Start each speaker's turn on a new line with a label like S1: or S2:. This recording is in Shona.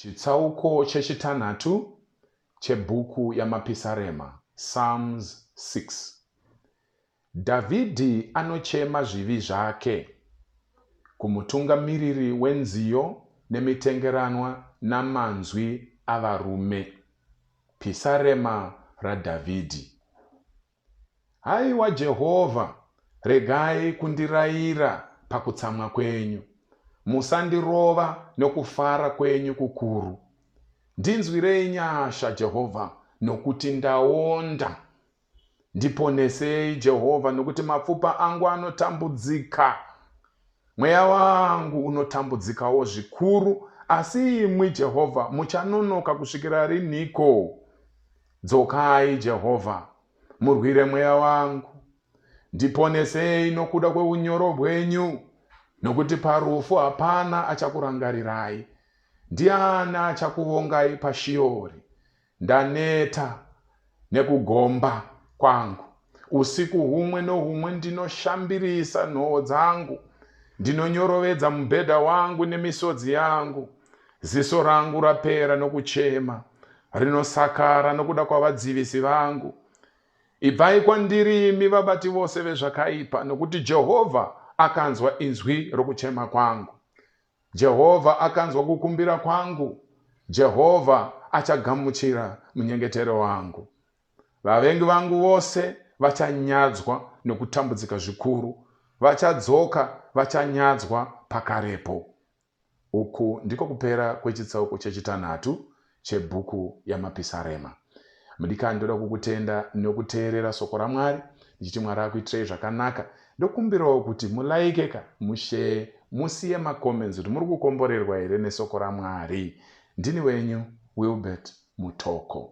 S1: Chitsauko chechitanhatu chebhuku yaMapisarema, Psalms 6. Dhavhidhi anochema zvivi zvake. Kumutungamiriri wenziyo nemitengeranwa namanzwi avarume. Pisarema raDhavhidhi. Haiwa Jehovha, regai kundirayira pakutsamwa kwenyu, musandirova nokufara kwenyu kukuru. Ndinzwirei nyasha, Jehovha, nokuti ndaonda. Ndiponesei, Jehovha, nokuti mapfupa angu anotambudzika. Mweya wangu unotambudzikawo zvikuru, asi imwi, Jehovha, muchanonoka kusvikira rinhiko? Dzokai, Jehovha, murwire mweya wangu. Ndiponesei nokuda kweunyoro hwenyu, nokuti parufu hapana achakurangarirai. Ndiani achakuvongai paShiori? Ndaneta nekugomba kwangu. Usiku humwe nohumwe ndinoshambirisa nhoo dzangu, ndinonyorovedza mubhedha wangu nemisodzi yangu. Ziso rangu rapera nokuchema, rinosakara nokuda kwavadzivisi vangu. Ibvai kwandiri imi vabati vose vezvakaipa, nokuti Jehovha akanzwa inzwi rokuchema kwangu. Jehovha akanzwa kukumbira kwangu. Jehovha achagamuchira munyengetero wangu. Vavengi vangu vose vachanyadzwa nokutambudzika zvikuru, vachadzoka vachanyadzwa pakarepo. Uku ndiko kupera kwechitsauko chechitanhatu chebhuku yaMapisarema. Mudikani, ndoda kukutenda nokuteerera soko raMwari, ndichiti Mwari akuitirei zvakanaka. Ndokumbirawo kuti mulaike ka, mushare, musiye macomments kuti muri kukomborerwa here nesoko raMwari. Ndini wenyu Wilbert Mutoko.